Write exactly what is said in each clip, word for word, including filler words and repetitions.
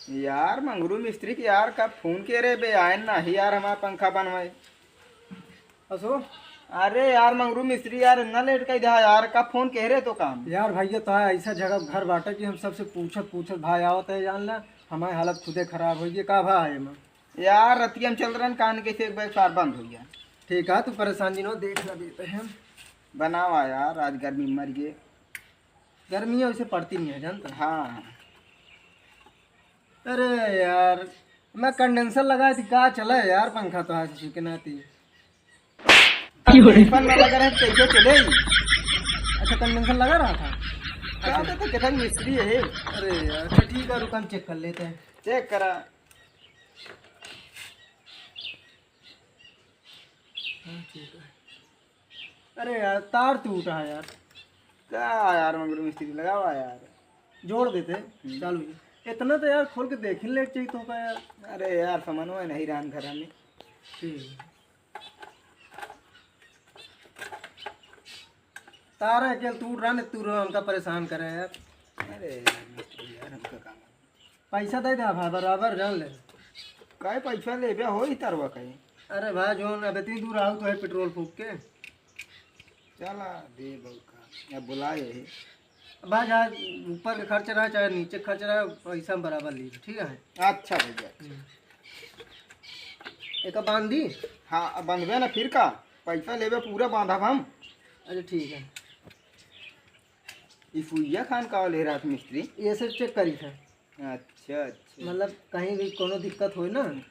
यार मंगरू मिस्त्री के यार, कब फोन के रे बे, आयन नाही यार हमार पंखा बनवाए। असो? अरे यार मंगरू मिस्त्री यार, इतना लेट कइ दिया यार, कब फोन के रे तो काम? यार भैया, तो है ऐसा जगह घर बाटे कि हम सबसे पूछत पूछत भाई आवत है, जान ला, हमारी हालत खुदे खराब होइ गई। का भा है एमा? यार रतिया में चल रहन कान के से एक बैग सार बंद होइ गया। ठीक है, तू परेशान जिन हो, देख ला देते हैं। बनावा यार, आज गर्मी मर गए। गर्मी है, वैसे पड़ती नहीं है, जानता है? हाँ। अरे यार, मैं कंडेंसर लगाए थी, का चला है यार पंखा तो आज के नाती। कंडेंसर ना लगा रहे, कैसे चले? अच्छा, कंडेंसर लगा रहा था? क्या होता तो कितना मिस्त्री है। अरे यार, अच्छा ठीक है, रुक हम चेक कर लेते हैं। चेक करा। हाँ, ठीक है। अरे यार, तार टूटा है यार। का यार, मंगरू मिस्त्री लगावा यार। जोड़ देते, हम्म। चालू ही। इतना तो यार खोल के देख ही लेके चाहिए तो का यार। अरे यार, सामानवा नहीं रहन घर में। ठीक है। तार अकेल टूट रहा, नहीं टूट रहा, हमका परेशान करे यार। अरे यार, मिस्त्री यार, हमका काम है। पैसा दे दे भाई, बराबर जान ले। काय पैसा लेबे होई तरवा कहीं? अरे भाई, जोन अब इतनी दूर आओ तो है पेट्रोल फूक के। चला दे बउका, अब बुलाए है। भाई, चाहे ऊपर के खर्च रहा, चाहे नीचे खर्च रहा, पैसा हम बराबर ली, ठीक है? अच्छा भैया। हम्म। एका बांध दी? हाँ, अब बंधबे ना, फिर का? पैसा लेबे, पूरा बांधब हम। अच्छा, ठीक है। ई सुइया खान का ले रहा था मिस्त्री? ये सब चेक करी था। अच्छा, अच्छा। मतलब, कहीं भी कोनो दिक्कत होए ना,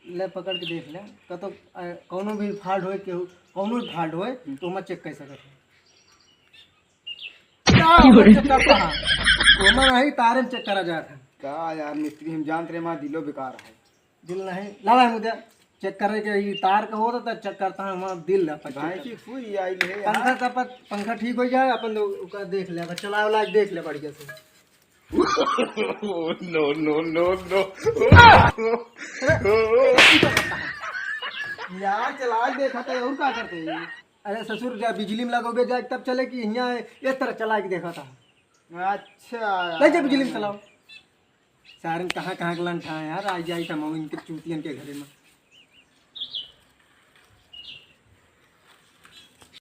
ले पकड़ के देख ले। कतो, अ, कोनो भी फॉल्ट होए, केहू, कोनो भी फॉल्ट होए, हम्म। तो ओमा चेक कर सकत है। का ओमा चेक करता है? ओमा नहीं, तारे में चेक करा जात है। का यार मिस्त्री, हम जानत रहे, हमारा दिलो बेकार है। दिल नहीं, लावा है मुझे। चेक करे के ई तार का होता था, चेक करता है, हमारा दिल है, पर चेक भाई कर। की सुई आई है यार। पंखा का पर, पंखा ठीक हो जाए, अपन लोग ओका देख ले, अपन चलावे लायक देख ले बढ़िया से। No, no, no, no। यार चला के देखा था, और का करते हैं? अरे ससुर, जा बिजली में लगोगे, जा तब चले कि यहाँ इस तरह चला के देखा था। अच्छा। ले जा बिजली में चलाओ। सारन कहाँ कहाँ के लंठा है यार, आई जाई तमऊ इनके चूतियन के घरे में।